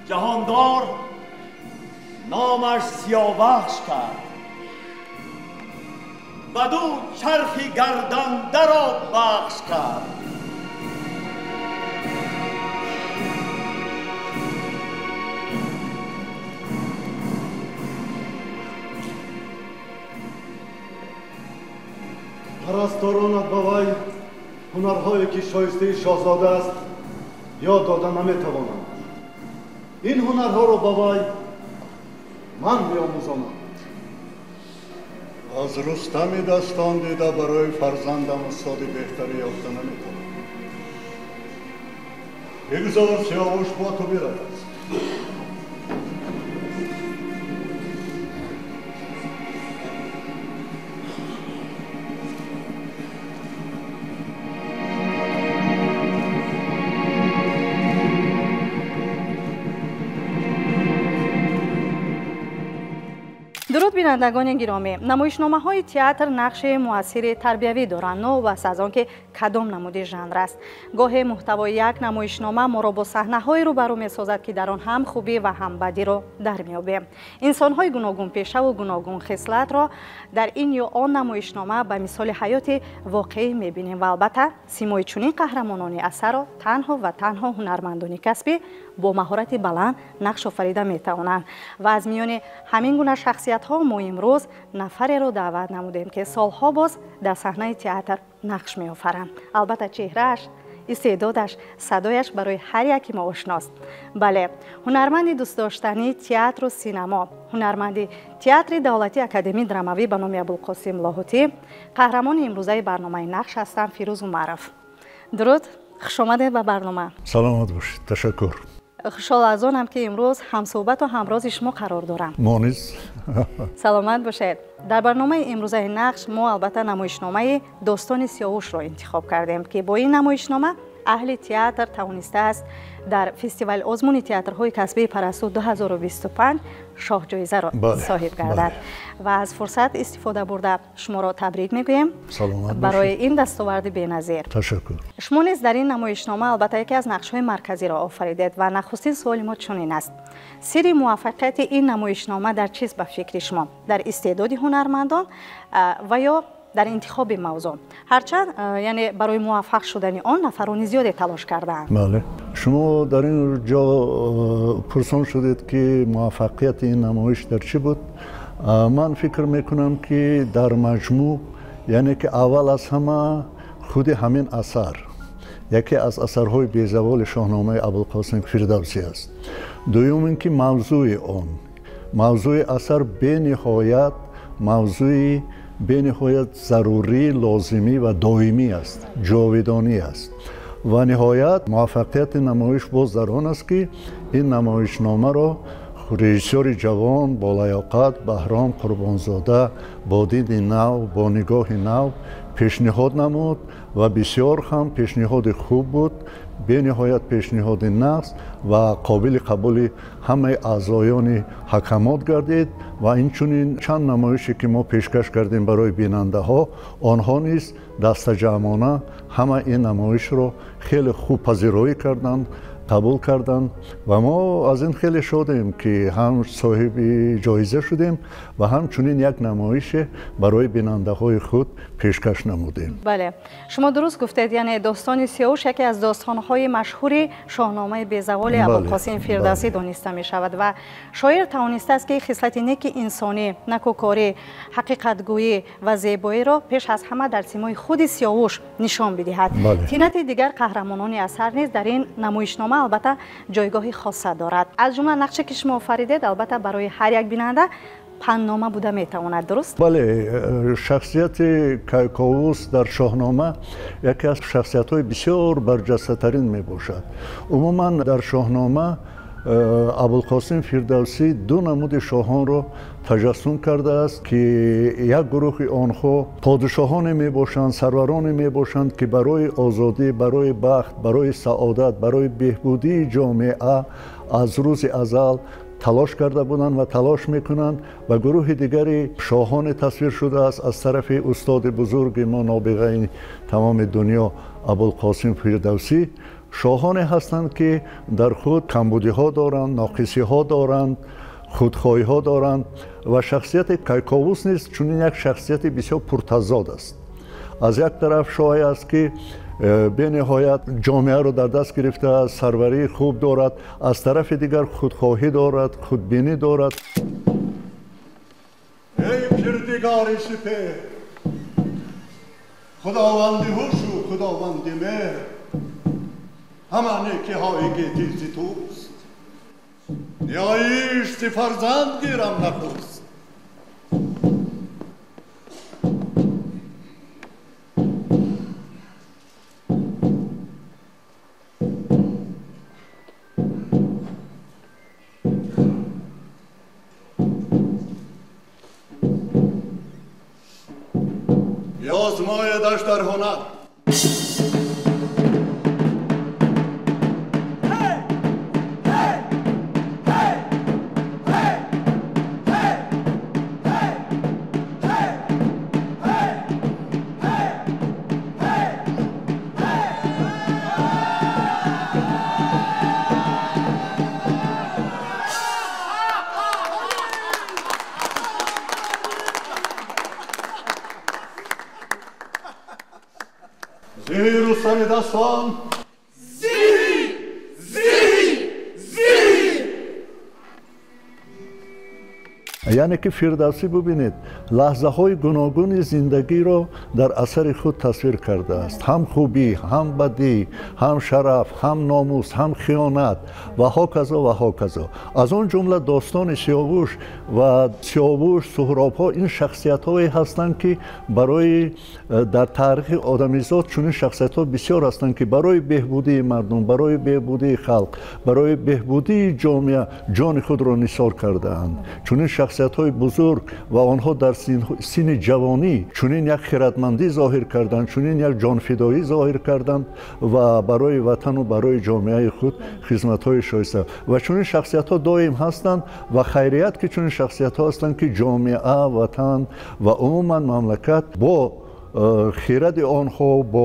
Ҷаҳондор номаш Сиёвахш кард, баду чархи гардандаро бахш кард. Парасторонат ба вай ҳунарҳое ки шоистаи шоҳзода аст ёд дода наметавонанд. Ин ҳунарҳоро ба вай ман меомӯзонам. Аз Рустами дастон дида барои фарзандам устоди беҳтаре ёфта наметавонам. Бигзор Сиёвуш бо ту биравад. Дуруд бинандагони гиромӣ. Намоишномаҳои театр нақши муассири тарбиявӣ доранд, новобаста аз он ки кадом намуди жанр аст. Гоҳе муҳтавои як намоишнома моро бо саҳнаҳое рӯбарӯ месозад, ки дар он ҳам хубӣ ва ҳам бадиро дар меёбем. Инсонҳои гуногунпешаву гуногунхислатро дар ин ё он намоишнома ба мисоли ҳаёти воқеӣ мебинем ва албатта симои чунин қаҳрамонони асарро танҳо ва танҳо ҳунармандони касбӣ бо маҳорати баланд нақш офарида метавонанд. Ва аз миёни ҳамин гуна шахсиятҳо мо имрӯз нафареро даъват намудем, ки солҳо боз дар саҳнаи театр нақш меофаранд. Албатта чеҳрааш, истеъдодаш, садояш барои ҳар яке мо ошност. Бале, ҳунарманди дӯстдоштании театру синамо, ҳунарманди театри давлатии академии драмавӣ ба номи Абулқосим Лоҳутӣ, қаҳрамони имрӯзаи барномаи нақш ҳастанд Фирӯз Умаров. Дуруд, хушомадед ба барнома. Саломат бошед, ташаккур. Хушҳол аз онам, ки имрӯз ҳамсӯҳбату ҳамрози шумо қарор дорам. Мо низ. Саломат бошед. Дар барномаи имрӯзаи нақш мо албатта намоишномаи достони Сиёвушро интихоб кардем, ки бо ин намоишнома аҳли театр тавонистааст дар фестивали озмуни театрҳои касбии Парасту 2025 шоҳҷоизаро соҳиб гардад. Ва аз фурсат истифода бурда шуморо табрик мегӯем барои ин дастоварди беназир. Ташаккур. Шумо низ дар ин намоишнома албатта яке аз нақшҳои марказиро офаридед ва нахустин суоли мо чунин аст: сирри муваффақияти ин намоишнома дар чист ба фикри шумо? Дар истеъдоди ҳунармандон ва ё дар интихоби мавзӯъ? Ҳарчанд яъне барои муваффақ шудани он нафарони зиёде талош кардаанд. Бале, шумо дар ин ҷо пурсон шудед, ки муваффақияти ин намоиш дар чӣ буд. Ман фикр мекунам, ки дар маҷмӯъ, яъне ки аввал аз ҳама худи ҳамин асар яке аз асарҳои безаволи шоҳномаи Абулқосим Фирдавсӣ аст. Дуюм ин ки мавзӯи он, мавзӯи асар бениҳоят мавзӯи бениҳоят зарурӣ, лозимӣ ва доимӣ аст, ҷовидонӣ аст. Ва ниҳоят муваффақияти намоиш боз дар он аст, ки ин намоишномаро режиссёри ҷавон болаёқат Баҳром Қурбонзода бо диди нав, бо нигоҳи нав пешниҳод намуд ва бисёр ҳам пешниҳоди хуб буд, бениҳоят пешниҳоди нағз ва қобили қабули ҳамаи аъзоёни ҳакамот гардид. Ва инчунин чанд намоише ки мо пешкаш кардем барои бинандаҳо, онҳо низ дастаҷамъона ҳама ин намоишро хеле хуб пазироӣ карданд, қабул карданд ва мо аз ин хеле шодем, ки ҳам соҳиби ҷоиза шудем ва ҳамчунин як намоише барои бинандаҳои худ пешкаш намудем. Бале, шумо дуруст гуфтед, яъне достони Сиёвуш яке аз достонҳои машҳури шоҳномаи безаволи Абулқосим Фирдавсӣ дониста мешавад ва шоир тавонистааст, ки хислати неки инсонӣ, накӯкорӣ, ҳақиқатгӯӣ ва зебоиро пеш аз ҳама дар симои худи Сиёвуш нишон бидиҳад. Тинати дигар қаҳрамонони асар низ дар ин намоишнома албатта ҷойгоҳи хоса дорад. Аз ҷумла нақше ки шумо офаридед албатта барои ҳар як бинанда панднома буда метавонад, дуруст? Бале, шахсияти Кайковус дар шоҳнома яке аз шахсиятҳои бисёр барҷастатарин мебошад. Умуман дар шоҳнома Абулқосим Фирдавсӣ ду намуди шоҳонро таҷассум кардааст, ки як гурӯҳи онҳо подишоҳоне мебошанд, сарвароне мебошанд, ки барои озодӣ, барои бахт, барои саодат, барои беҳбудии ҷомеа аз рӯзи азал талош карда буданд ва талош мекунанд. Ва гурӯҳи дигари шоҳоне тасвир шудааст аз тарафи устоди бузурги мо, нобиғаи тамоми дунё Абулқосим Фирдавсӣ, Шоҳоне ҳастанд, ки дар худ камбудиҳо доранд, ноқисиҳо доранд, худхоҳиҳо доранд ва шахсияти Кайковус низ чунин як шахсияти бисёр пуртазод аст. Аз як тараф шоҳе аст, ки бениҳоят ҷомеаро дар даст гирифтааст, сарварии хуб дорад, аз тарафи дигар худхоҳӣ дорад, худбинӣ дорад. Эй кирдигори сипеҳр, худованди ҳушу худованди меҳр, ҳама некиҳои гетӣ зи туст, ниёиш зи фарзанд гирам нахуст. Биозмоедаш дар ҳунар. Зиҳи Рустами дастон, зиҳи, зиҳи, зиҳи. Яъне ки Фирдавсӣ, бубинед, лаҳзаҳои гуногуни зиндагиро дар асари худ тасвир кардааст. Ҳам хубӣ, ҳам бадӣ, ҳам шараф, ҳам номус, ҳам хиёнат ва ҳоказо ва ҳоказо. Аз он ҷумла достони Сиёвуш ва Сиёвуш, Суҳробҳо ин шахсиятҳое ҳастанд, ки барои дар таърихи одамизод чунин шахсиятҳо бисёр ҳастанд, ки барои беҳбудии мардум, барои беҳбудии халқ, барои беҳбудии ҷомеа ҷони худро нисор кардаанд. Чунин шахсиятҳои бузург ва онҳо дар синни ҷавонӣ чунин як хиратмандӣ зоҳир карданд, чунин як ҷонфидоӣ зоҳир карданд ва барои ватану барои ҷомеаи худ хизматҳои шоиста. Ва чунин шахсиятҳо доим ҳастанд ва хайрият, ки чунин шахсиятҳо ҳастанд, ки ҷомеа, ватан ва умуман мамлакат бо хиради онҳо, бо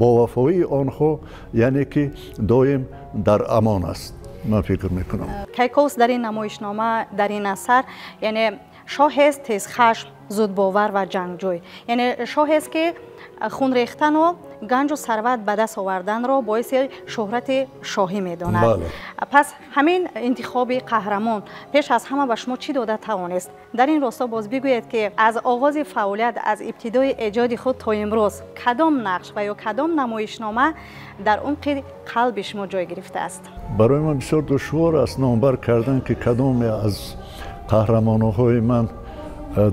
бовафоии онҳо, яъне ки доим дар амон аст. Ман фикр мекунам, Кайковус дар ин намоишнома, дар ин асар, яъне шоҳест тезхашм, зудбовар ва ҷангҷӯй. Яъне шоҳест, ки хун рехтану ганҷу сарват ба даст оварданро боиси шӯҳрати шоҳӣ медонад. Пас ҳамин интихоби қаҳрамон пеш аз ҳама ба шумо чӣ дода тавонист? Дар ин росто боз бигӯед, ки аз оғози фаъолият, аз ибтидои эҷоди худ то имрӯз кадом нақш ва ё кадом намоишнома дар умқи қалби шумо ҷой гирифтааст? Барои ман бисёр душвор аст номбар кардан, ки кадоме аз қаҳрамонҳои ман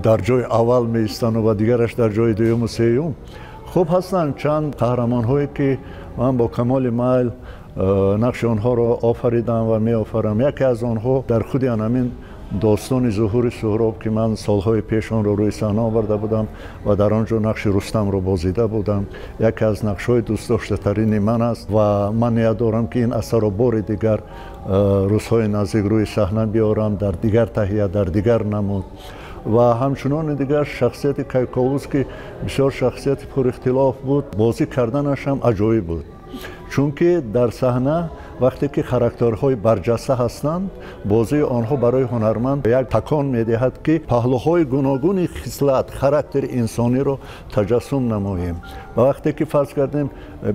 дар ҷои аввал меистану ва дигараш дар ҷои дуюму сеюм. Хуб, ҳастанд чанд қаҳрамонҳое, ки ман бо камоли майл нақши онҳоро офаридам ва меофарам. Яке аз онҳо дар худи анамин достони зуҳури Суҳроб, ки ман солҳои пеш онро рӯи саҳна оварда будам ва дар он ҷо нақши Рустамро бозида будам, яке аз нақшҳои дӯстдоштатарини ман аст ва ман ният дорам, ки ин асарро бори дигар рӯзҳои наздик рӯи саҳна биёрам дар дигар таҳия, дар дигар намуд. Ва ҳамчунони дигар шахсияти Кайковус, ки бисёр шахсияти пурихтилоф буд, бозӣ карданаш ҳам аҷоиб буд, чунки дар саҳна вақте ки характерҳои барҷаста ҳастанд, бозии онҳо барои ҳунарманд як такон медиҳад, ки паҳлӯҳои гуногуни хислат, характери инсониро таҷассум намоем. Ва вақте ки фарз кардем,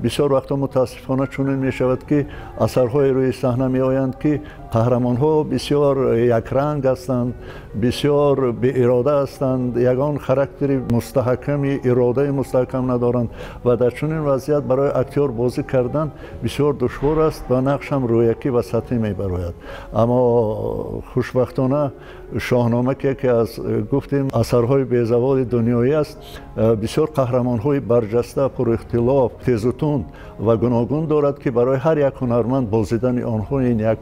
бисёр вақтҳо мутаассифона чунин мешавад, ки асарҳои рӯи саҳна меоянд, ки қаҳрамонҳо бисёр якранг ҳастанд, бисёр беирода ҳастанд, ягон характери мустаҳками, иродаи мустаҳкам надоранд ва дар чунин вазъият барои актёр бозӣ кардан бисёр душвор аст ва нақш ҳам рӯякӣ ва сатҳӣ мебарояд. Аммо хушбахтона Шоҳнома, ки яке аз гуфтем асарҳои безаволи дунёӣ аст, бисёр қаҳрамонҳои барҷаста, пурихтилоф, тезутунд ва гуногун дорад, ки барои ҳар як ҳунарманд бозидани онҳо ин як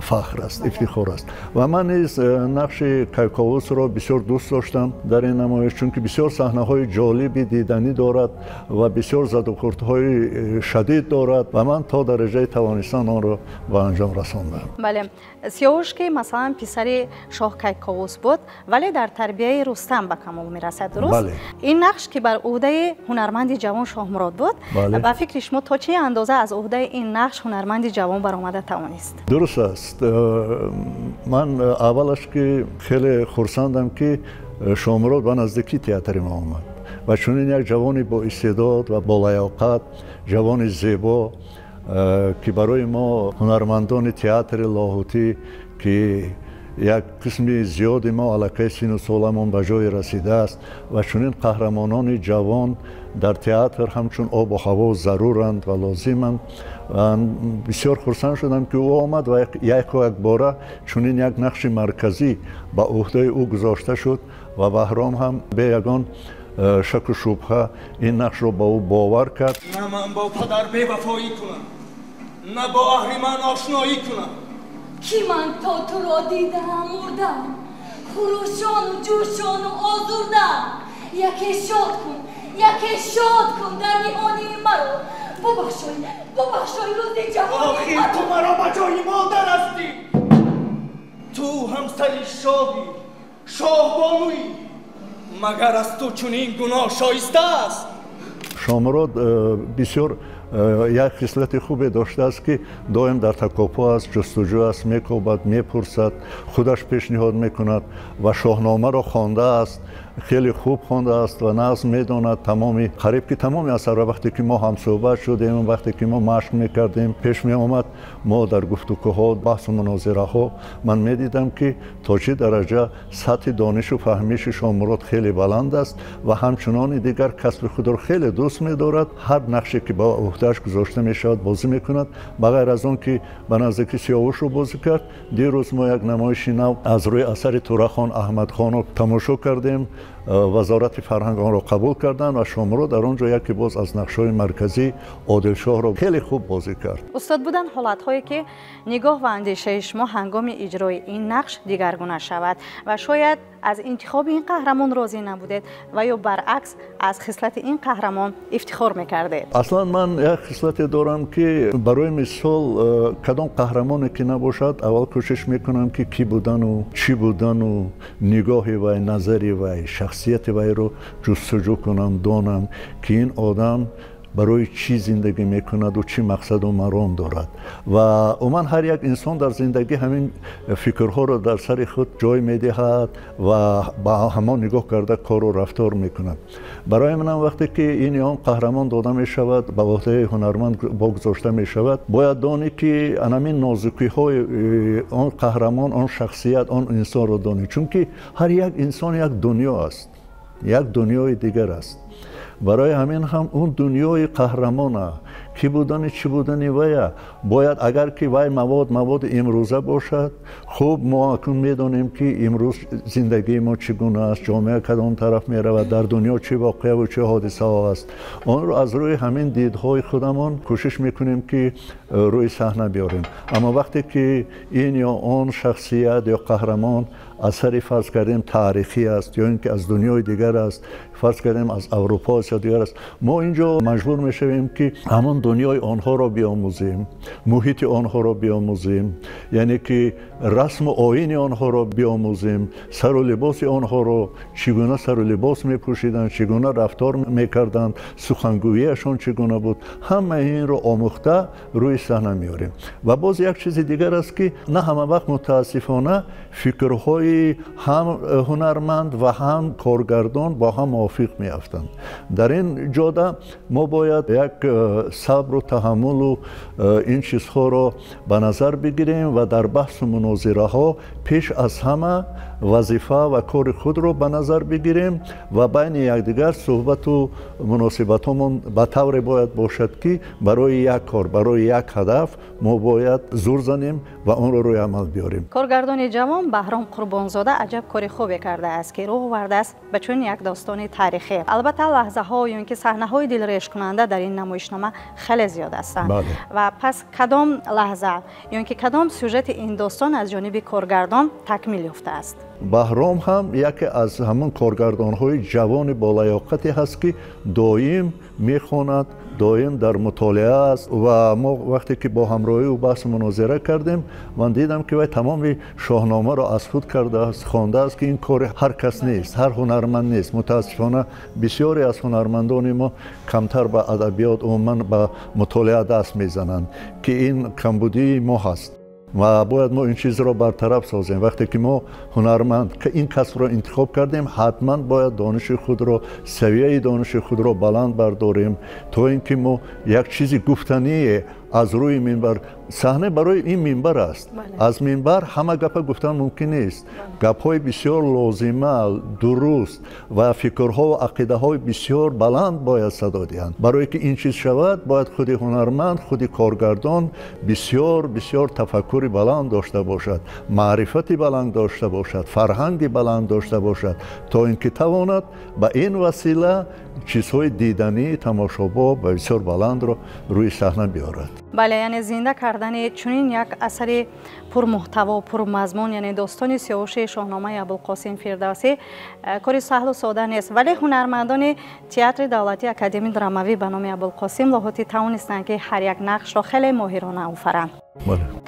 фахр аст, ифтихор аст. Ва ман низ нақши Кайковусро бисёр дӯст доштам дар ин намоиш, чунки бисёр саҳнаҳои ҷолиби диданӣ дорад ва бисёр задухӯрдҳои шадид дорад ва ман то дараҷаи тавонистан онро ба анҷом расондам. Бале, Сиёвуш, ки масалан писари шоҳ шоҳ Кайковус буд, вале дар тарбияи Рустам ба камол мерасад, дуруст? Бале. Ин нақш ки бар уҳдаи ҳунарманди ҷавон Шоҳмурод буд, ба фикри шумо то чӣ андоза аз уҳдаи ин нақш ҳунарманди ҷавон баромада тавонист? Дуруст аст. Ман аввалаш ки хеле хурсандам ки Шоҳмурод ба наздикии театри мо омад ва чунин як ҷавони боистеъдод ва болаёқат, ҷавони зебо ки барои мо ҳунармандони театри Лоҳутӣ, ки як қисми зиёди мо аллакай сину соламон ба ҷое расидааст ва чунин қаҳрамонони ҷавон дар театр ҳамчун обу ҳаво заруранд ва лозиманд. Бисёр хурсанд шудам ки ӯ омад ва яку якбора чунин як нақши марказӣ ба уҳдаи ӯ гузошта шуд ва Баҳром ҳам бе ягон шаку шубҳа ин нақшро ба ӯ бовар кард. На ман бо падар бевафоӣ кунам, на бо аҳриман ошноӣ кунам. Ки ман то туро дидаам мурдам, хурӯшону ҷӯшону озурдам. Яке шод кун, яке шод кун дар ниҳони маро. Бубахшой, бубахшой рӯзи ҷаҳони. Охир ту маро ба ҷои модар ҳастӣ. Ту ҳамсари шоҳӣ, шоҳбонуӣ. Магар аз ту чунин гуноҳ шоиста аст? Шоҳмурод бисёр як хислати хубе доштааст ки доим дар такопӯ аст, ҷустуҷӯ аст, мекобад, мепурсад, худаш пешниҳод мекунад ва шоҳномаро хондааст, хеле хуб хондааст ва нағз медонад тамоми, қариб ки тамоми асарро. Вақте ки мо ҳамсӯҳбат шудем, вақте ки мо машқ мекардем, пеш меомад, мо дар гуфтугӯҳо, баҳсу мунозираҳо ман медидам ки то чӣ дараҷа сатҳи донишу фаҳмиши Шоҳмурод хеле баланд аст ва ҳамчунони дигар касби худро хеле дӯст медорад. Ҳар нақше ки ба уҳдааш гузошта мешавад бозӣ мекунад. Ба ғайр аз он ки ба наздики Сиёвушро бозӣ кард, дирӯз мо як намоиши нав аз рӯи асари Турахон Аҳмадхонов тамошо кардем. Вазорати фарҳанг онро қабул карданд ва Шоҳмурод дар он ҷо яке боз аз нақшҳои марказӣ Одилшоҳро хеле хуб бозӣ кард. Устод, буданд ҳолатҳое ки нигоҳ ва андешаи шумо ҳангоми иҷрои ин нақш дигаргуна шавад ва шояд аз интихоби ин қаҳрамон розӣ набудед ва ё баръакс аз хислати ин қаҳрамон ифтихор мекардед? Аслан ман як хислате дорам ки барои мисол кадом қаҳрамоне ки набошад, аввал кӯшиш мекунам ки кӣ будану чӣ будану нигоҳи вай, назари вай, шахсияти вайро ҷустуҷӯ кунам, донам ки ин одам барои чӣ зиндагӣ мекунаду чӣ мақсаду маром дорад. Ва умуман ҳар як инсон дар зиндагӣ ҳамин фикрҳоро дар сари худ ҷой медиҳад ва ба ҳамон нигоҳ карда кору рафтор мекунад. Барои манам вақте ки ин ё он қаҳрамон дода мешавад, ба уҳдаи ҳунарманд богузошта мешавад, бояд донӣ ки анамин нозукиҳои он қаҳрамон, он шахсият, он инсонро донӣ, чунки ҳар як инсон як дунё аст, як дунёи дигар аст. Барои ҳамин ҳам он дунёи қаҳрамона, кӣ будани, чӣ будани вая бояд, агар ки вай маводи имрӯза бошад, хуб мо акнун медонем ки имрӯз зиндагии мо чӣ гуна аст, ҷомеа кадом тараф меравад, дар дунё чӣ воқеаву чӣ ҳодисаҳо аст. Онро аз рӯи ҳамин дидҳои худамон кӯшиш мекунем ки рӯи саҳна биёрем. Аммо вақте ки ин ё он шахсият ё қаҳрамон асари фарз кардем таърихӣ аст ё ин ки аз дунёи дигар аст, фарз кардем аз Аврупо аст ё дигар аст, мо ин ҷо маҷбур мешавем ки ҳамон дунёи онҳоро биомӯзем, муҳити онҳоро биомӯзем, яъне ки расму оини онҳоро биомӯзем, сару либоси онҳоро, чӣ гуна сару либос мепӯшиданд, чӣ гуна рафтор мекарданд, сухангӯияшон чӣ гуна буд, ҳамаи инро омӯхта рӯи саҳна меорем. Ва боз як чизи дигар аст ки на ҳама вақт мутаассифона фикрҳои ҳам ҳунарманд ва ҳам коргардон бо ҳам мувофиқ меафтанд. Дар ин ҷода мо бояд як сабру таҳаммулу ин чизҳоро ба назар бигирем ва дар баҳсу мунозираҳо пеш аз ҳама вазифа ва кори худро ба назар бигирем ва байни якдигар суҳбату муносибатҳомон ба тавре бояд бошад ки барои як кор, барои як ҳадаф мо бояд зур занем ва онро рӯи амал биёрем. Коргардони ҷавон Баҳром Қурбонзода аҷаб кори хубе кардааст ки рӯ овардааст ба чунин як достони таърихӣ. Албатта лаҳзаҳо ё ин ки саҳнаҳои дилрешкунанда дар ин намоишнома хеле зиёд ҳастанд. Ва пас кадом лаҳза ё ин ки кадом сюжети ин достон аз ҷониби коргардон такмил ёфтааст? Баҳром ҳам яке аз ҳамон коргардонҳои ҷавони болаёқате ҳаст ки доим мехонад, Доим дар мутолиа аст ва мо вақте ки бо ҳамроҳии ӯ баҳсу мунозира кардем, ман дидам ки вай тамоми шоҳномаро аз худ кардааст, хондааст, ки ин кори ҳар кас нест, ҳар ҳунарманд нест. Мутаассифона бисёре аз ҳунармандони мо камтар ба адабиёт, умуман ба мутолиа даст мезананд, ки ин камбудии мо ҳаст ва бояд мо ин чизро бартараф созем. Вақте ки мо ҳунарманд ин касбро интихоб кардем, ҳатман бояд дониши худро, савияи дониши худро баланд бардорем, то ин ки мо як чизи гуфтание аз рӯи минбар, саҳна барои ин минбар аст, аз минбар ҳама гапа гуфтан мумкин нест. Гапҳои бисёр лозима, дуруст ва фикрҳо ва ақидаҳои бисёр баланд бояд садо диҳанд. Барое ки ин чиз шавад, бояд худи ҳунарманд, худи коргардон бисёр бисёр тафаккури баланд дошта бошад, маърифати баланд дошта бошад, фарҳанги баланд дошта бошад, то ин ки тавонад ба ин васила чизҳои дидании тамошобоб ва бисёр баландро рӯи саҳна биёрад. Бале, яъне зинда кардани чунин як асари пурмуҳтаво, пурмазмун, яъне достони Сиёвуши шоҳномаи Абулқосим Фирдавсӣ кори саҳлу сода нест, вале ҳунармандони театри давлатии академияи драмавӣ ба номи Абулқосим Лоҳутӣ тавонистанд, ки ҳар як нақшро хеле моҳирона офаранд.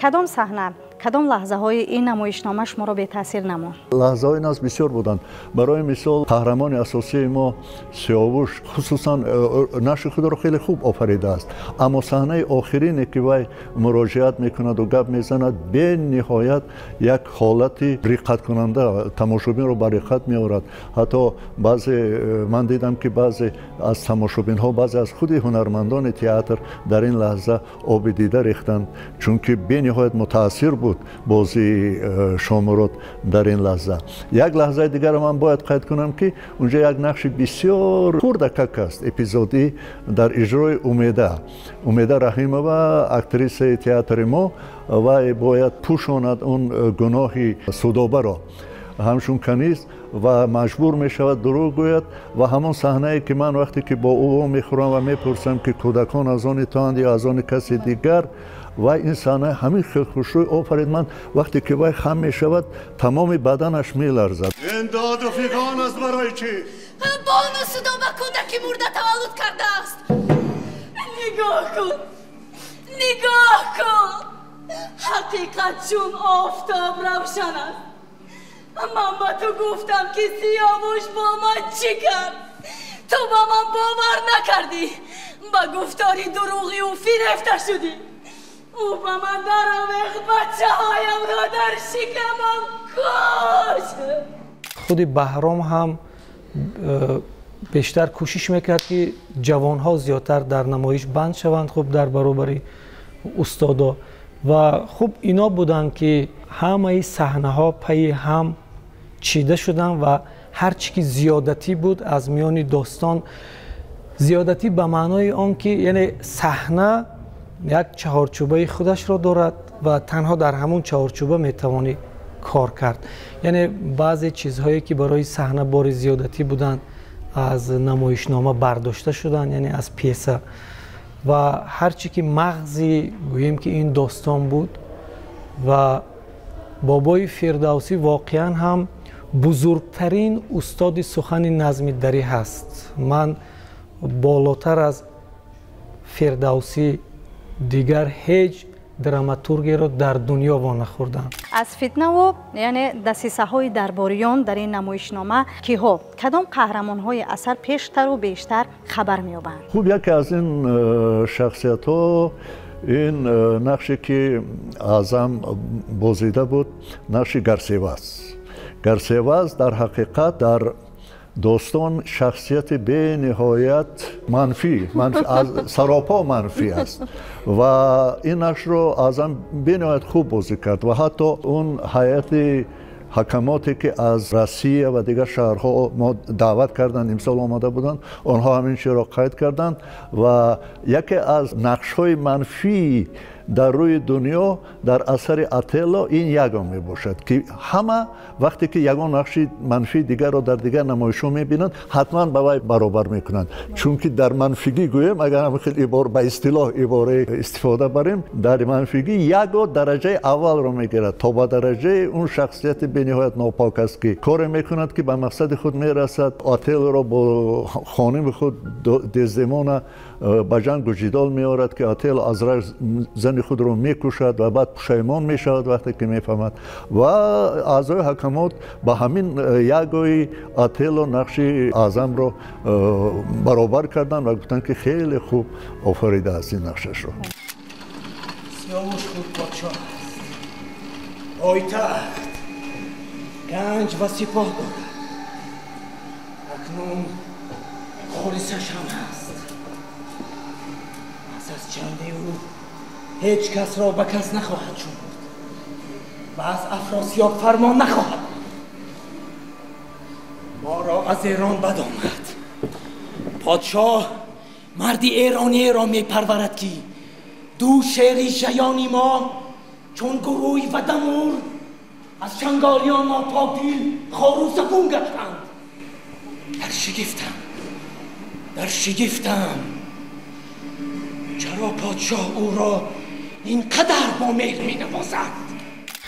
Кадом саҳна, кадом лаҳзаҳои ин намоишнома шуморо бетаъсир намонд? Лаҳзаҳои нас бисёр буданд. Барои мисол, қаҳрамони асосии мо Сиёвуш хусусан нақши худро хеле хуб офаридааст, аммо саҳнаи охирине ки вай муроҷиат мекунаду гап мезанад, бениҳоят як ҳолати риққаткунанда тамошобинро ба риққат меорад. Ҳатто баъзе ман дидам, ки баъзе аз тамошобинҳо, баъзе аз худи ҳунармандони театр дар ин лаҳза оби дида рехтанд, чунки бениҳоят мутаассир буд бозии Шомурод дар ин лаҳза. Як лаҳзаи дигарро ман бояд қайд кунам, ки унҷа як нақши бисёр хурдакак аст, эпизодӣ дар иҷрои Умеда. Умеда Раҳимова, актрисаи театри мо, вай бояд пӯшонад он гуноҳи Судобаро ҳамчун каниз ва маҷбур мешавад дурӯғ гӯяд. Ва ҳамон саҳнае ки ман вақте ки бо ӯ мехӯрам ва мепурсам, ки кӯдакон аз они туанд ё аз они каси дигар, вай ин саҳна ҳамин хел хушрӯй офарид. Ман вақте ки вай хам мешавад, тамоми баданаш меларзад. Ин доду фиғон аст барои чӣ? Бону Судоба кӯдаки мурда таваллуд кардааст. Нигоҳ кун, нигоҳ кун, ҳақиқат чун офтоб равшан аст. Ман ба ту гуфтам, ки Сиёвуш бо ман чӣ кард, ту ба ман бовар накардӣ, ба гуфтори дурӯғи ӯ фирефта шудӣ. Ӯ ба ман даровехт, бачаҳоямро дар шикамам кушт. Худи Баҳром ҳам бештар кӯшиш мекард, ки ҷавонҳо зиёдтар дар намоиш банд шаванд, хуб дар баробари устодо. Ва хуб ино буданд, ки ҳамаи саҳнаҳо пайи ҳам чида шуданд ва ҳар чӣ ки зиёдатӣ буд аз миёни достон, зиёдатӣ ба маънои он ки яъне саҳна як чаҳорчӯбаи худашро дорад ва танҳо дар ҳамон чаҳорчӯба метавонӣ кор кард. Яъне баъзе чизҳое ки барои саҳна бори зиёдатӣ буданд аз намоишнома бардошта шуданд, яъне аз пьеса. Ва ҳар чӣ ки мағзи гӯем ки ин достон буд ва бобои Фирдавсӣ воқеан ҳам бузургтарин устоди сухани назми дарӣ ҳаст. Ман болотар аз Фирдавсӣ дигар ҳеҷ драматургеро дар дунё вонахӯрдам. Аз фитнаву яъне дасисаҳои дарбориён дар ин намоишнома киҳо, кадом қаҳрамонҳои асар пештару бештар хабар меёбанд? Хуб, яке аз ин шахсиятҳо ин нақше ки Аъзам бозида буд, нақши Гарсеваз. Гарсеваз дар ҳақиқат дар достон шахсияти бениҳоят манфӣ, саропо манфӣ аст ва ин нақшро Аъзам бениҳоят хуб бозӣ кард ва ҳатто он ҳайати ҳакамоте ки аз Россия ва дигар шаҳрҳо мо даъват карданд, имсол омода буданд, онҳо ҳамин чизро қайд карданд ва яке аз нақшҳои манфии Дар рӯи дунё дар асари Отелло ин ягон мебошад, ки ҳама вақте ки ягон нақши манфии дигарро дар дигар намоишҳо мебинанд, ҳатман ба вай баробар мекунанд. Чунки дар манфигӣ гӯем, агар ҳам хел ибора ба истилоҳ ибораи истифода барем, дар манфигӣ яго дараҷаи аввалро мегирад, то ба дараҷаи он шахсияти бениҳоят нопок аст, ки коре мекунад, ки ба мақсади худ мерасад. Отеллоро бо хоними худ Дездемона ба ҷангу ҷидол меорад, ки Отелло аз зани худро мекушад ва баъд пушаймон мешавад вақте ки мефаҳмад. Ва аъзои ҳакамот ба ҳамин ягои Отелло нақши Аъзамро баробар карданд ва гуфтанд, ки хеле хуб офаридааст ин нақшашро. Сиёвуш худ подшоҳ аст, пойтахт, ганҷ ва сипоҳ дорад. Акнун холисаш ҳам ҳаст. Пас аз чанде ӯ ҳеҷ касро ба кас нахоҳад шумурд ва аз Афросиёб фармон нахоҳад. Моро аз Эрон бад омад. Подшоҳ марди эрониеро мепарварад, ки ду шери жаёни мо чун гурӯй ва дамур аз чанголиён нопокдил хору забун гаштанд. Дар шигифтам, дар шигифтам. Чаро подшоҳ ӯро ин қадар бо меҳр менавозад?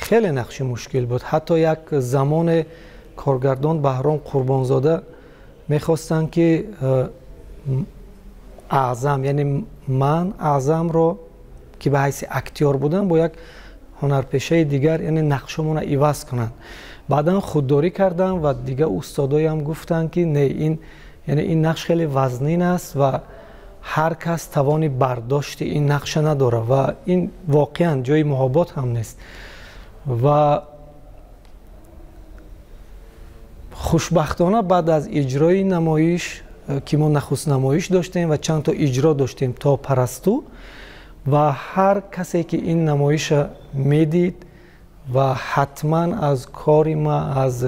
Хеле нақши мушкил буд. Ҳатто як замоне коргардон Баҳром Қурбонзода мехостанд, ки Аъзам, яъне ман Аъзамро, ки ба ҳайси актёр будам, бо як ҳунарпешаи дигар, яъне нақшамонро иваз кунанд. Баъдан худдорӣ кардам ва дигар устодоям гуфтанд, ки не, ин яъне ин нақш хеле вазнин аст ва ҳар кас тавони бардошти ин нақша надорад ва ин воқеан ҷои муҳобот ҳам нест. Ва хушбахтона баъд аз иҷрои намоиш, ки мо нахуст намоиш доштем ва чанд то иҷро доштем то Парасту, ва ҳар касе ки ин намоиша медид ва ҳатман аз кори ма, аз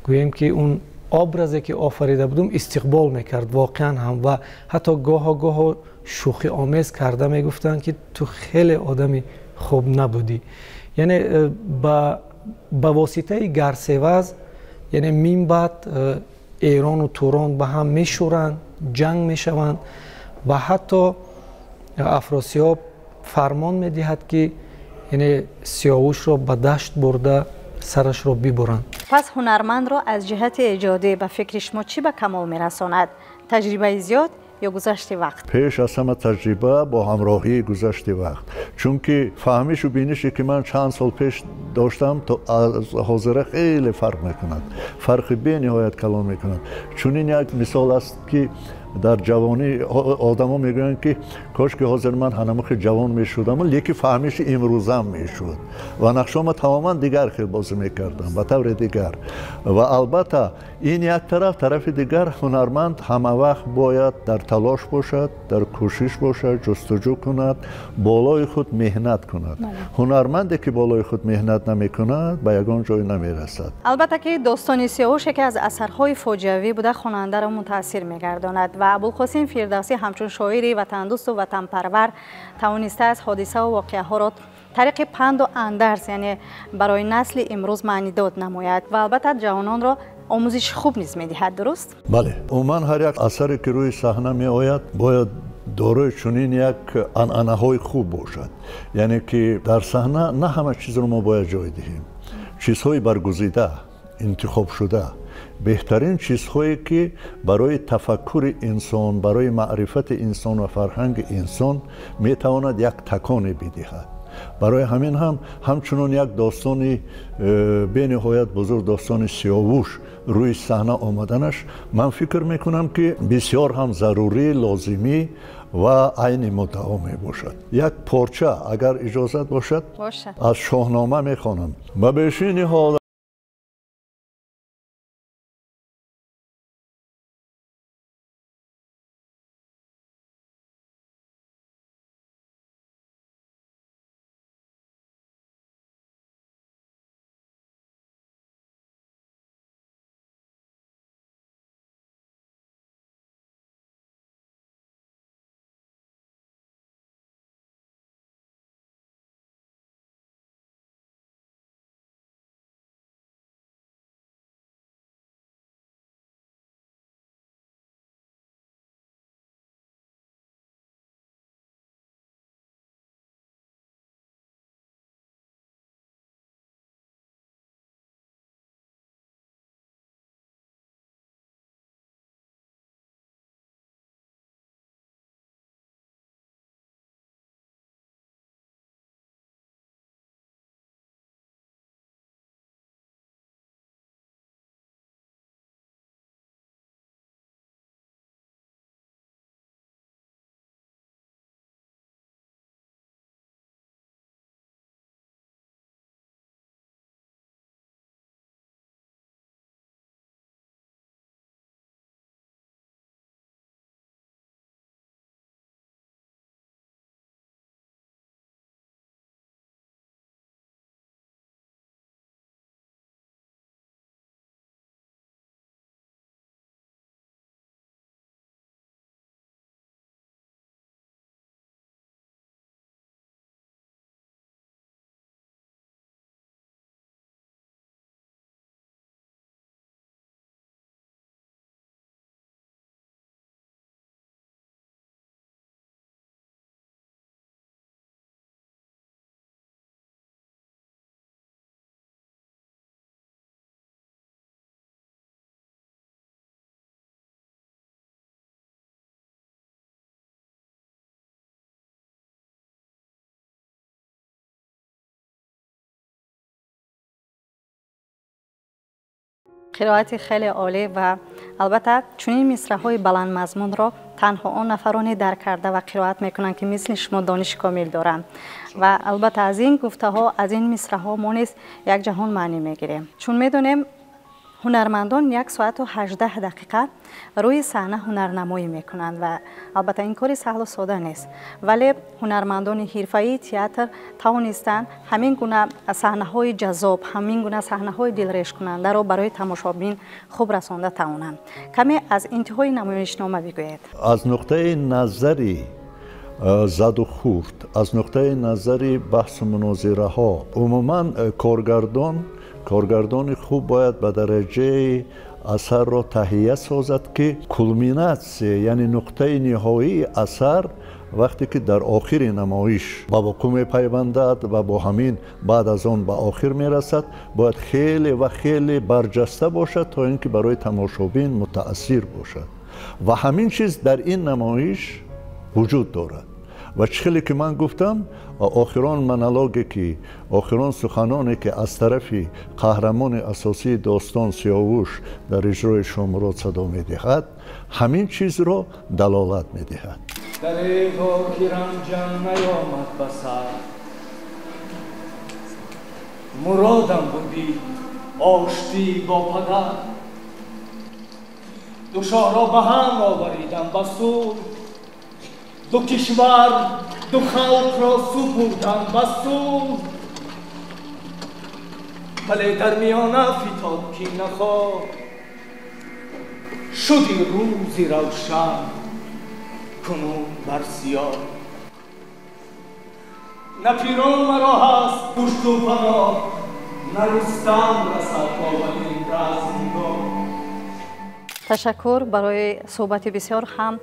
гӯем ки он образе ки офарида будум, истиқбол мекард воқеан ҳам. Ва ҳатто гоҳо гоҳо шӯхиомез карда мегуфтанд, ки ту хеле одами хуб набудӣ. Яъне ба воситаи Гарсеваз, яъне минбаъд Эрону Турон ба ҳам мешӯранд, ҷанг мешаванд ва ҳатто Афросиёб фармон медиҳад, ки яъне Сиёвушро ба дашт бурда сарашро бибуранд. Пас ҳунармандро аз ҷиҳати эҷодӣ ба фикри шумо чӣ ба камол мерасонад? Таҷрибаи зиёд ё гузашти вақт? Пеш аз ҳама таҷриба бо ҳамроҳии гузашти вақт. Чунки фаҳмишу бинише, ки ман чанд сол пеш доштам, то аз ҳозира хеле фарқ мекунад. Фарқи бениҳоят калон мекунад. Чунин як мисол аст, ки дар ҷавонӣ одамо мегӯянд, ки кош ки ҳозир ман ҳанамухи ҷавон мешудам, лекин фаҳмиши имрӯзам мешуд ва нақшома тамоман дигар хел бозӣ мекардам, ба таври дигар. Ва албатта ин як тараф, тарафи дигар ҳунарманд ҳамавақт бояд дар талош бошад, дар кӯшиш бошад, ҷустуҷӯ кунад, болои худ меҳнат кунад. Ҳунарманде ки болои худ меҳнат намекунад, ба ягон ҷой намерасад. Албатта ки достони Сиёвуш яке аз асарҳои фоҷиавӣ буда, хонандаро мутаассир мегардонад ва Абулқосим Фирдавсӣ ҳамчун шоири ватандӯсту ватанпарвар тавонистааст ҳодисаву воқеаҳоро тариқи панду андарз, яъне барои насли имрӯз маънидод намояд ва албатта ҷавононро омӯзиши хуб низ медиҳад. Дуруст? Бале, умуман ҳар як асаре ки рӯи саҳна меояд, бояд дорои чунин як анъанаҳои хуб бошад. Яъне ки дар саҳна на ҳама чизро мо бояд ҷой диҳем. Чизҳои баргузида, интихобшуда, беҳтарин чизҳое ки барои тафаккури инсон, барои маърифати инсон ва фарҳанги инсон метавонад як таконе бидиҳад. Барои ҳамин ҳам ҳамчунон як достони бениҳоят бузург, достони Сиёвуш рӯи саҳна омаданаш, ман фикр мекунам, ки бисёр ҳам зарурӣ, лозимӣ ва айни муддао мебошад. Як порча, агар иҷозат бошад, аз Шоҳнома мехонам. Ба бешини ҳол Қироати хеле олӣ ва албатта чунин мисраҳои баландмазмунро танҳо он нафароне дарк карда ва қироат мекунанд, ки мисли шумо дониши комил доранд. Ва албатта аз ин гуфтаҳо, аз ин мисраҳо мо низ як ҷаҳон маънӣ мегирем. Чун медонем, ҳунармандон 1 соату 18 дақиқа рӯи саҳна ҳунарнамоӣ мекунанд ва албатта ин кори саҳлу сода нест. Вале ҳунармандони ҳирфаии театр тавонистанд ҳамин гуна саҳнаҳои ҷаззоб, ҳамин гуна саҳнаҳои дилрешкунандаро барои тамошобин хуб расонда тавонанд. Каме аз интиҳои намоишнома бигӯед. Аз нуқтаи назари заду хурд, аз нуқтаи назари баҳсу мунозираҳо, умуман коргардони хуб бояд ба дараҷаи асарро таҳия созад, ки кулминатсия, яъне нуқтаи ниҳоии асар вақте ки дар охири намоиш ба вуқӯъ мепайвандад ва бо ҳамин баъд аз он ба охир мерасад, бояд хеле ва хеле барҷаста бошад, то ин ки барои тамошобин мутаассир бошад. Ва ҳамин чиз дар ин намоиш вуҷуд дорад. Ва чӣ хеле ки ман гуфтам, охирон монологе ки, охирон суханоне ки аз тарафи қаҳрамони асосии достон Сиёвуш дар иҷрои Шомурод садо медиҳад, ҳамин чизро далолат медиҳад. Дареғо ки ранҷам наёмад ба сар, муродам будӣ оштӣ бо падар, ду шоҳро ба ҳам оваридам ба сулҳ, ду кишвар, ду халқро супурдам ба сулҳ, вале дар миёна фитод ки нахоҳ, шуди рӯзи равшан кунун бар сиёҳ. На пирон маро ҳаст пушту паноҳ, на Рустам расад бо валин размгоҳ. Ташаккур барои суҳбати бисёр ҳам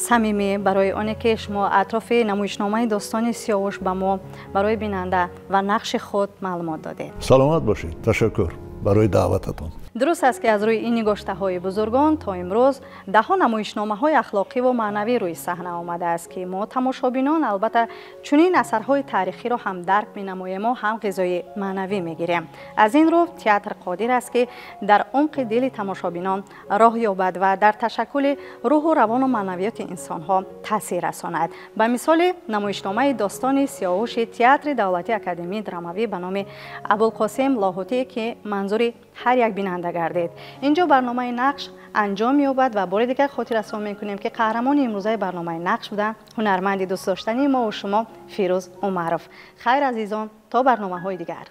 самимӣ, барои оне ки шумо атрофи намоишномаи достони Сиёвуш ба мо, барои бинанда ва нақши худ маълумот додед. Саломат бошед. Ташаккур барои даъвататон. Дуруст аст, ки аз рӯи ин нигоштаҳои бузургон то имрӯз даҳҳо намоишномаҳои ахлоқӣ ва маънавӣ рӯи саҳна омадааст, ки мо тамошобинон албатта чунин асарҳои таърихиро ҳам дарк менамоему ҳам ғизои маънавӣ мегирем. Аз ин рӯ театр қодир аст, ки дар умқи дили тамошобинон роҳ ёбад ва дар ташаккули рӯҳу равону маънавиёти инсонҳо таъсир расонад. Ба мисоли намоишномаи достони Сиёвуши Театри давлатии академияи драмавӣ ба номи Абулқосим Лоҳутӣ, ки манзури ҳар як бинанда гардид. Инҷо барномаи Нақш анҷом меёбад ва бори дигар хотиррасон мекунем, ки қаҳрамони имрӯзаи барномаи Нақш буда ҳунарманди дӯстдоштании мову шумо Фирӯз Умаров. Хайр, азизон, то барномаҳои дигар.